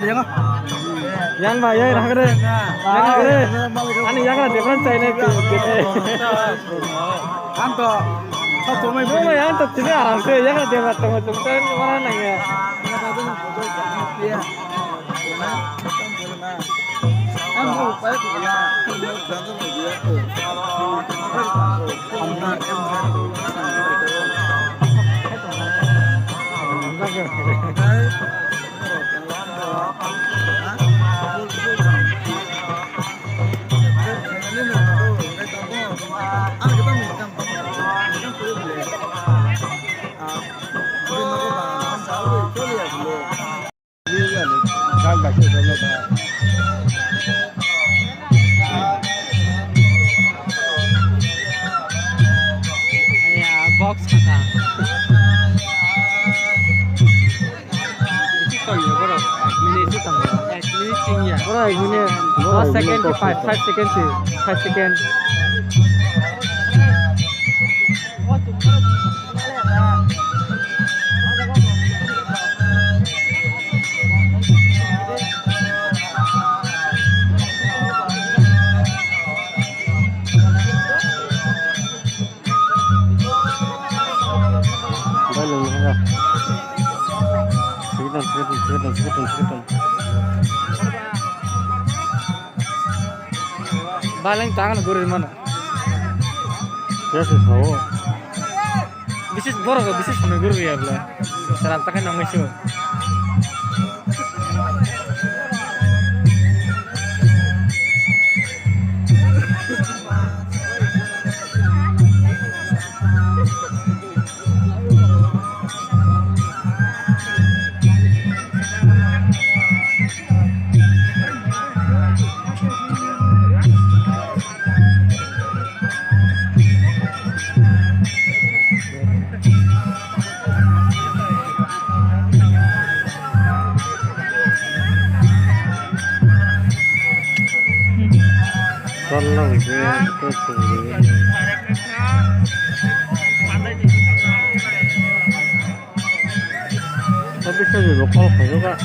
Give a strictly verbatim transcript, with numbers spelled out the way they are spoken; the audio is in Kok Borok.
Yang ba, yang rakhre. Yang rakhre. Ani yang ra different chainai. Ang to, sa tumai. Bo yang to tini aram se yang ra different tong tong tong mana nang ya. Box kata. Ek minute sing ya. Ora ek minute. Last second, five, five second sih. Five second. Bai lung nang ra. Sikitong, sikitong, sikitong, sikitong, sikitong. Baleng tang na guri mana? Ya se sao. Bisis borok bisis samai guri ya bla. Seram takai nang maisu. Tapi saya juga kalau kayak